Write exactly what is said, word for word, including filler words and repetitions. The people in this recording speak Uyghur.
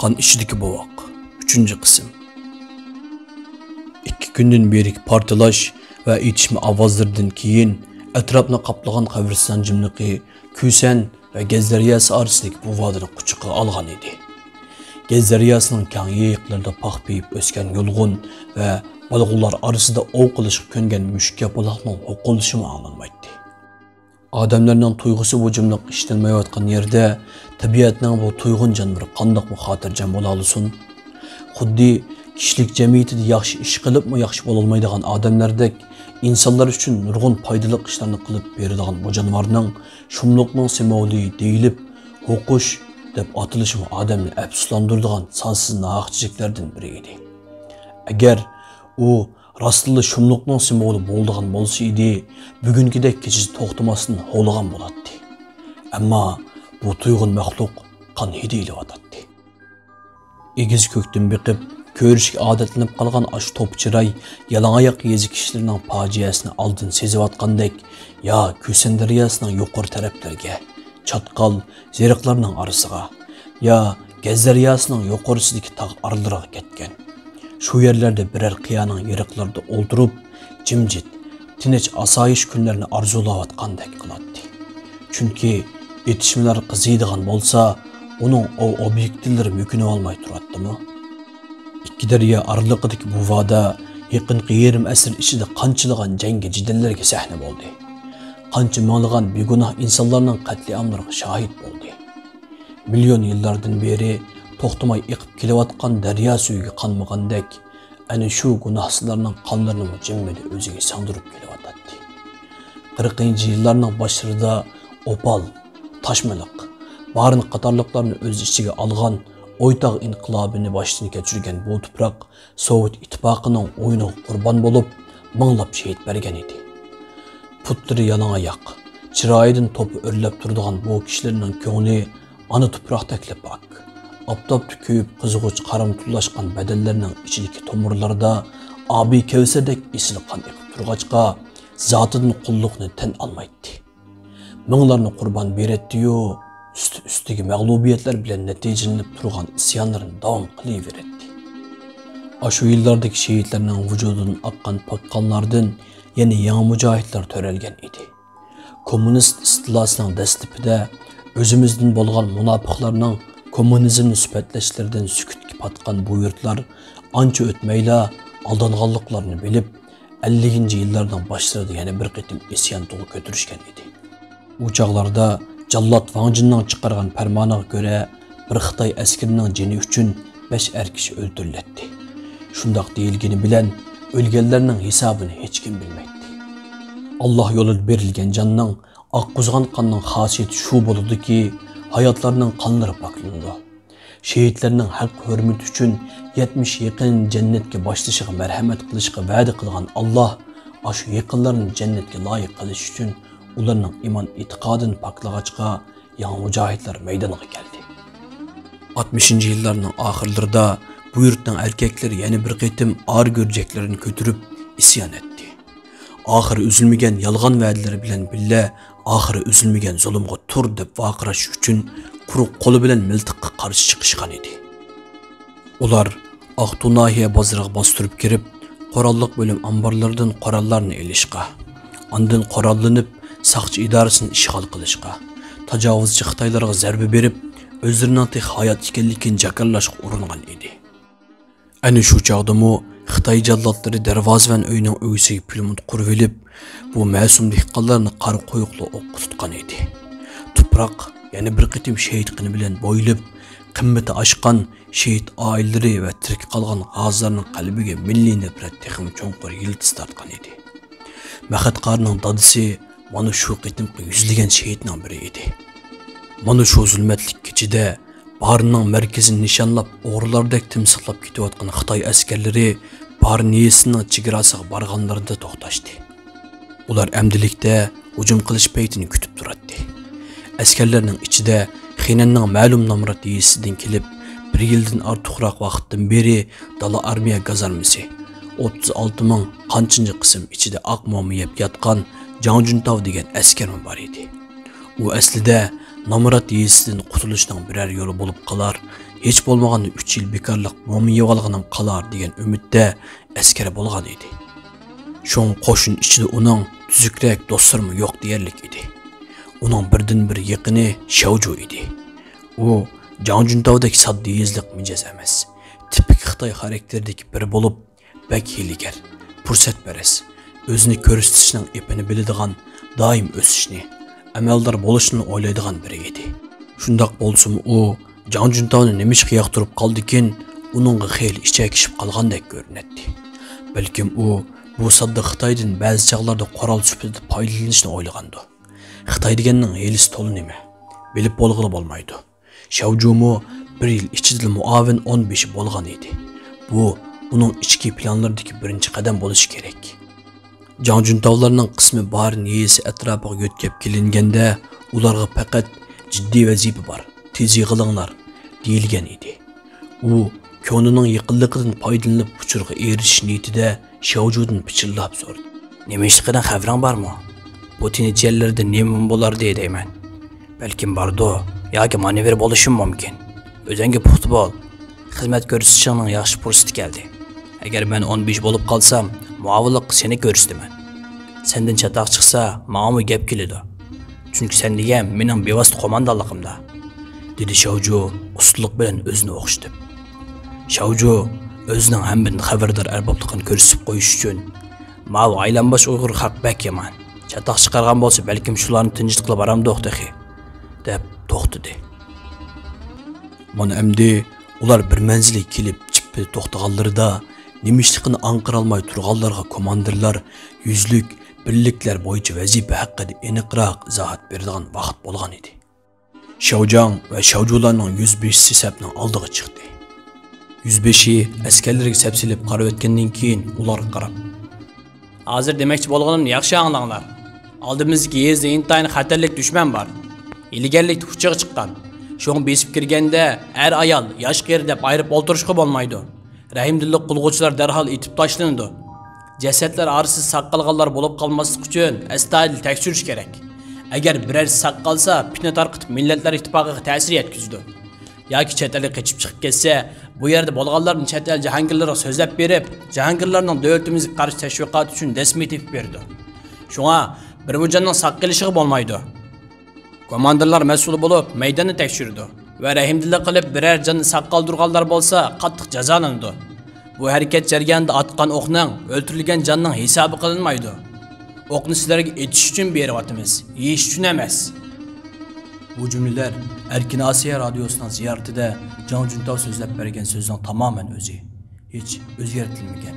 قان ئىچىدىكى بوۋاق، ئۈچىنچى قىسىم. ئىككى كۈندىن بېرىكى پارتلاش ۋە ئېتىشمە ئاۋازلىرىدىن كېيىن، ئەتراپنى قاپلىغان قەبرىستان جىملىقى كۈسەن ۋە گەز دەرياسى ئارىسىدىكى بۇ ۋادىنى قۇچىقىغا ئالغان ئىدى. گەز دەرياسىنىڭ كەڭ يېيىقلىرىدا پاخپىيىپ ئۆسكەن يۇلغۇن ۋە بالغۇنلار ئارىسىدا ئوۋ قىلىشقا كۆنگەن مۈشۈك ياپىلاقنىڭ ھوققۇلىشىمۇ ئاڭلانمايتتى. ئادەملەرنىڭ تۇيغۇسى بۇ جىملىق ئىشلەنمەيۋاتقان يەردە، تەبىئەتنىڭ بۇ تۇيغۇن جانىۋىرى قانداقمۇ خاتىرجەم بولالىسۇن؟ خۇددى كىشىلىك جەمئىيىتىدە ياخشى ئىش قىلىپمۇ ياخشى بولالمايدىغان ئادەملەردەك، ئىنسانلار ئۈچۈن نۇرغۇن پايدىلىق ئىشلارنى قىلىپ بېرىدىغان بۇ جانىۋارنىڭ شۇملۇقنىڭ سىمۋولى دېيىلىپ، ھوقۇش دەپ ئاتىلىشىمۇ ئادەمنى ئەپسۇسلاندۇرىدىغان سانسىز ناھەقچىلىكلەردىن بىرى ئىدى. ئەگەر ئۇ راستلا شۇملۇقنىڭ سىمۋولى بولىدىغان بولسا ئىدى، بۈگۈنكىدەك كېچىسى توختىماستىن ھۇۋلىغان بولاتتى. ئەمما بۇ تۇيغۇن مەخلۇق قان ھىدى ئېلىۋاتاتتى. ئېگىز كۆكتىن بېقىپ، كۆرۈشكە ئادەتلىنىپ قالغان ئاشۇ توپا چىراي يالاڭ ئاياق يېزا كىشىلىرىنىڭ پاجىئەسىنى ئالدىن سېزىۋاتقاندەك، يا كۈسەن دەرياسىنىڭ يۇقىرى تەرەپلىرىگە، چاتقال، زېرىقلارنىڭ ئارىسىغا، يا گەز دەرياسىنىڭ يۇقىرىسىدىكى تاغ ئارىلىرىغا كەتكەن. شۇ يەرلەردە بىرەر قىيانىڭ يېرىقلىرىدا ئولتۇرۇپ، جىمجىت، تىنچ، ئاسايىش كۈنلەرنى ئارزۇلاۋاتقاندەك قىلاتتى. چۈنكى ئېتىشمىلەر قىزىيدىغان بولسا، ئۇنىڭ ئوۋ ئوبيېكتلىرى مۆكۈنۈۋالماي تۇراتتىمۇ؟ ئىككى دەريا ئارىلىقىدىكى بۇ ۋادە يېقىنقى يېرىم ئەسىر ئىچىدە قانچىلىغان جەڭگى جېدەللەرگە سەھنە بولدى. قانچە مىڭلىغان بىگۇناھ ئىنسانلارنىڭ قەتلىئاملىرىغا شاھىت بولدى. مىليون يىللاردىن بېرى توختىماي ئېقىپ كېلىۋاتقان دەريا سۈيىگە قانمىغاندەك، ئەنە شۇ گۇناھسىزلارنىڭ قانلىرىنىمۇ جىممىدە ئۆزىگە سىڭدۈرۈپ كېلىۋاتاتتى. قىرىقىنچى يىللارنىڭ باشلىرىدا ئوپال، تاشمىلىق، بارىن قاتارلىقلارنى ئۆز ئىچىگە ئالغان ئويتاغ ئىنقىلابىنى باشتىن كەچۈرگەن بۇ تۇپراق سوۋېت ئىتتىپاقىنىڭ ئويۇنىغا قۇربان بولۇپ، مىڭلاپ شېھىت بەرگەن ئىدى. پۇتلىرى يالاڭ ئاياق، چىرايىدىن توپا ئۆرلەپ تۇرىدىغان بۇ كىشىلەرنىڭ كۆڭلى ئانا تۇپراقتەكلا پاك. ئاپتاپتا كۆيۈپ قىزغۇچ قارامتۇللاشقان بەدەنلەرنىڭ ئىچىدىكى تومۇرلىرىدا ئابى كەۋسەردەك ئېسىل قان ئېقىپ تۇرغاچقا، زاتىدىن قۇللۇقنى تەن ئالمايتتى. مىڭلارنى قۇربان بېرەتتىيۇ، ئۈستى-ئۈستىگە مەغلۇبىيەتلەر بىلەن نەتىجىلىنىپ تۇرغان ئىسيانلىرىنى داۋام قىلىۋېرەتتى. ئاشۇ يىللاردىكى شېھىتلەرنىڭ ۋۇجۇدىدىن ئاققان پاك قانلاردىن يەنە يېڭى مۇجاھىدلار تۆرەلگەن ئىدى. كوممۇنىست ئىستىلاسىنىڭ دەسلىپىدە ئۆزىمىزدىن بولغان مۇناپىقلارنىڭ كوممۇنىزمنى سۈپەتلەشلىرىدىن سۈكۈتكە پاتقان بۇ يۇرتلار ئانچە ئۆتمەيلا ئالدانغانلىقلارنى بىلىپ، ئەللىكىنچى يىللارنىڭ باشلىرىدا يەنە بىر قېتىم ئىسيان تۇغى كۆتۈرۈشكەن ئىدى. ئۇ چاغلاردا جاللات ۋاڭ جىننىڭ چىقارغان پەرمانىغا كۆرە، بىر خىتاي ئەسكىرىنىڭ جېنى ئۈچۈن بەش ئەر كىشى ئۆلتۈرۈلەتتى. شۇنداق دېيىلگىنى بىلەن، ئۆلگەنلەرنىڭ ھېسابىنى ھېچكىم بىلمەيتتى. ئاللا يولىدا بېرىلگەن جاننىڭ، ئاققۇزغان قاننىڭ خاسىيىتى شۇ بولىدۇكى، ھاياتلارنىڭ قانلىرى پاكلىنىدۇ. شېھىتلەرنىڭ ھەق-ھۆرمىتى ئۈچۈن يەتمىش يېقىن جەننەتكە باشلىشىغا مەرھەمەت قىلىشقا ۋەدە قىلغان ئاللا ئاشۇ يېقىنلارنى جەننەتكە لايىق قىلىش ئۈچۈن ئۇلارنىڭ ئىمان ئېتىقادىنى پاكلىغاچقا، يېڭى مۇجاھىدلار مەيدانغا كەلدى. ئاتمىشىنچى يىللارنىڭ ئاخىرلىرىدا بۇ يۇرتنىڭ ئەركەكلىرى يەنە بىر قېتىم ئار گۆرجەكلىرىنى كۆتۈرۈپ ئىسيان ئەتتى. ئاخىرى ئۈزۈلمىگەن يالغان ۋەدىلىرى بىلەن بىللە، ئاخىرى ئۈزۈلمىگەن زۇلۇمغا تۇر دەپ ۋارقىراش ئۈچۈن قۇرۇق قولى بىلەن مىلتىققا قارشى چىقىشقان ئىدى. ئۇلار ئاقتۇ ناھىيە بازىرىغا باستۇرۇپ كىرىپ، قوراللىق بۆلۈم ئامبارلىرىدىن قوراللارنى ئېلىشقا، ئاندىن قوراللىنىپ ساقچى ئىدارىسىنى ئىشغال قىلىشقا، تاجاۋۇزچى خىتايلارغا زەربە بېرىپ، ئۆزلىرىنىڭ تېخى ھايات ئىكەنلىكىنى جاكارلاشقا ئۇرۇنغان ئىدى. ئەنە شۇ چاغدىمۇ خىتاي جاللاتلىرى دەرۋازىۋەن ئۆينىڭ ئۆگزىسىگە پىلىموت قۇرۇۋېلىپ، بۇ مەسۇم دېھقانلارنى قارا قويۇقلا ئوققا تۇتقان ئىدى. تۇپراق يەنە بىر قېتىم شېھىت قېنى بىلەن بويىلىپ، قىممىتى ئاشقان شېھىت ئائىلىلىرى ۋە تىرىك قالغان غازىلارنىڭ قەلبىگە مىللىي نەپرەت تېخىمۇ چوڭقۇر يىلتىز تارتقان ئىدى. مەخەت قارىنىڭ دادىسى مانا شۇ قېتىمقى يۈزلىگەن شېھىتنىڭ بىرى ئىدى. مانا شۇ زۇلمەتلىك كېچىدە بارىننىڭ مەركىزىنى نىشانلاپ، ئوغرىلاردەك تىمسىقلاپ كېتىۋاتقان خىتاي ئەسكەرلىرى بارىن يېزىسىنىڭ چېگراسىغا بارغانلىرىدا توختاشتى. ئۇلار ئەمدىلىكتە ھۇجۇم قىلىش پەيتىنى كۈتۈپ تۇراتتى. ئەسكەرلەرنىڭ ئىچىدە خېنەننىڭ مەلۇم نامرات يېزىسىدىن كېلىپ، بىر يىلدىن ئارتۇقراق ۋاقىتتىن بېرى دالا ئارمىيە گازارمىسى، ئوتتۇز ئالتە مىڭ قانچىنچى قىسىم ئىچىدە ئاق موما يەپ ياتقان جاڭ جۈنتاۋ دېگەن ئەسكەرمۇ بار ئىدى. ئۇ ئەسلىدە نامرات يېزىسىدىن قۇتۇلۇشنىڭ بىرەر يولى بولۇپ قالار، ھېچ بولمىغاندا ئۈچ يىل بىكارلىق موما يەۋالغىنىم قالار دېگەن ئۈمىدتە ئەسكەر بولغان ئىدى. شۇڭا قوشۇن ئىچىدە ئۇنىڭ تۈزۈكرەك دوستلىرىمۇ يوق دېيەرلىك ئىدى. ئۇنىڭ بىردىنبىر يېقىنى شياۋجۇ ئىدى. ئۇ جاڭ جۈنتاۋدەك ساددا يېزىلىق مىجەز ئەمەس، تىپىك خىتاي خاراكتېرىدىكى بىرى بولۇپ، بەك ھىيلىگەر، پۇرسەتپەرەس، ئۆزىنى كۆرسىتىشنىڭ ئېپىنى بىلىدىغان، دائىم ئۆسۈشنى، ئەمەلدار بولۇشنى ئويلايدىغان بىرى ئىدى. شۇنداق بولسىمۇ ئۇ جاڭ جۈنتاۋنى نېمىشقا ياقتۇرۇپ قالدىكىن، ئۇنىڭغا خېلى ئىچەكىشىپ قالغاندەك كۆرۈنەتتى. بەلكىم ئۇ بۇ ساددا خىتايدىن بەزى چاغلاردا قورال سۈپىتىدە پايدىلىنىشنى ئويلىغاندۇ. خىتاي دېگەننىڭ ھىيلىسى تولا نېمە؟ بىلىپ بولغىلى بولمايدۇ. شياۋجۇمۇ بىر يىل ئىچىدىلا مۇئاۋىن ئون بېشى بولغان ئىدى. بۇ ئۇنىڭ ئىچكى پىلانلىرىدىكى بىرىنچى قەدەم بولۇشى كېرەك. جاڭ جۈنتاۋلارنىڭ قىسمى بارىن يېزىسى ئەتراپىغا يۆتكەپ كېلىنگەندە، ئۇلارغا پەقەت جىددىي ۋەزىپە بار، تېز يىغىلىڭلار، دېيىلگەن ئىدى. ئۇ كونىنىڭ يېقىنلىقىدىن پايدىلىنىپ ئۇچۇرغا ئېرىشىش نىيىتىدە شياۋجۇدىن پىچىرلاپ سورىدى. نېمە ئىشلىقىدىن خەۋىرىڭ بارمۇ؟ بۇ تىنچ يەرلەردە نېمە بولار دەيمەن. بەلكىم باردۇ، ياكى مانېۋىر بولۇشىمۇ مۇمكىن. ئۆزۈڭگە پۇختا بول. خىزمەت كۆرسىتىشىڭنىڭ ياخشى پۇرسىتى كەلدى. ئەگەر مەن ئون بەش بولۇپ قالسام، مۇئاۋىنلىققا سېنى كۆرسىتىمەن. سەندىن چاتاق چىقسا، ماڭىمۇ گەپ كېلىدۇ. چۈنكى سەن دېگەن مېنىڭ بىۋاسىتە قوماندانلىقىمدا، دېدى شياۋجۇ ئۇستىلىق بىلەن ئۆزىنى ئوخشىتىپ. شياۋجۇ ئۆزىنىڭ ھەممىدىن خەۋەردار ئەربابلىقىنى كۆرسىتىپ قويۇش ئۈچۈن، ماۋۇ ئايلانباش ئۇيغۇر خەق بەك يامان. چاتاق چىقارغان بولسا، بەلكىم شۇلارنى تىنچىتقىلى بارامدۇق تېخى، دەپ توختىدى. مانا ئەمدى ئۇلار بىر مەنزىلگە كېلىپ جىپپىدە توختىغانلىرىدا، نېمە ئىشلىقىنى ئاڭقىرالماي تۇرغانلارغا كوماندىرلار يۈزلۈك بىرلىكلەر بويىچە ۋەزىپە ھەققىدە ئېنىقراق ئىزاھات بېرىدىغان ۋاقىت بولغان ئىدى. شياۋجاڭ ۋە شياۋجۇلارنىڭ يۈزبېشىسى سەپنىڭ ئالدىغا چىقتى. يۈزبېشى ئەسكەرلىرىگە سەپسېلىپ قارىۋەتكەندىن كېيىن ئۇلارغا قاراپ، ھازىر دېمەكچى بولغىنىمنى ياخشى ئاڭلاڭلار. ئالدىمىزدىكى يېزا ئىنتايىن خەتەرلىك دۈشمەن بار. ھىيلىگەرلىكتە ئۇچىغا چىققان. شۇڭا بېسىپ كىرگەندە ئەر-ئايال، ياش-قېرى دەپ ئايرىپ ئولتۇرۇشقا بولمايدۇ. رەھىمدىللىك قىلغۇچىلار دەرھال ئېتىپ تاشلىنىدۇ. جەسەتلەر ئارىسىدا ساق قالغانلار بولۇپ قالماسلىق ئۈچۈن ئەستايىدىل تەكشۈرۈش كېرەك. ئەگەر بىرەرسى ساق قالسا، پىتنە تارقىتىپ مىللەتلەر ئىتتىپاقىغا تەسىر يەتكۈزىدۇ. ياكى چەت ئەلگە قېچىپ چىقىپ كەتسە، بۇ يەردە بولغانلاردىن چەت ئەل جاھانگىرلىرىغا سۆزلەپ بېرىپ، جاھانگىرلارنىڭ دۆلىتىمىزگە قارشى تەشۋىقاتى ئۈچۈن دەسمىيە تېپىپ بېرىدۇ. شۇڭا بىرمۇ جاننىڭ ساق قېلىشىغا بولمايدۇ. كوماندىرلار مەسئۇل بولۇپ مەيداننى تەكشۈرىدۇ ۋە رەھىمدىللىك قىلىپ بىرەر جاننى ساق قالدۇرغانلار بولسا قاتتىق جازالىنىدۇ. بۇ ھەرىكەت جەريانىدا ئاتقان ئوقنىڭ، ئۆلتۈرۈلگەن جاننىڭ ھېسابى قىلىنمايدۇ. ئوقنى سىلەرگە ئېتىش ئۈچۈن بېرىۋاتىمىز، يېيىش ئۈچۈن ئەمەس. بۇ جۈملىلەر ئەركىن ئاسىيا رادىيوسىنىڭ زىيارىتىدە جاڭ جۈنتاۋ سۆزلەپ بەرگەن سۆزنىڭ تامامەن ئۆزى. ھېچ ئۆزگەرتىلمىگەن.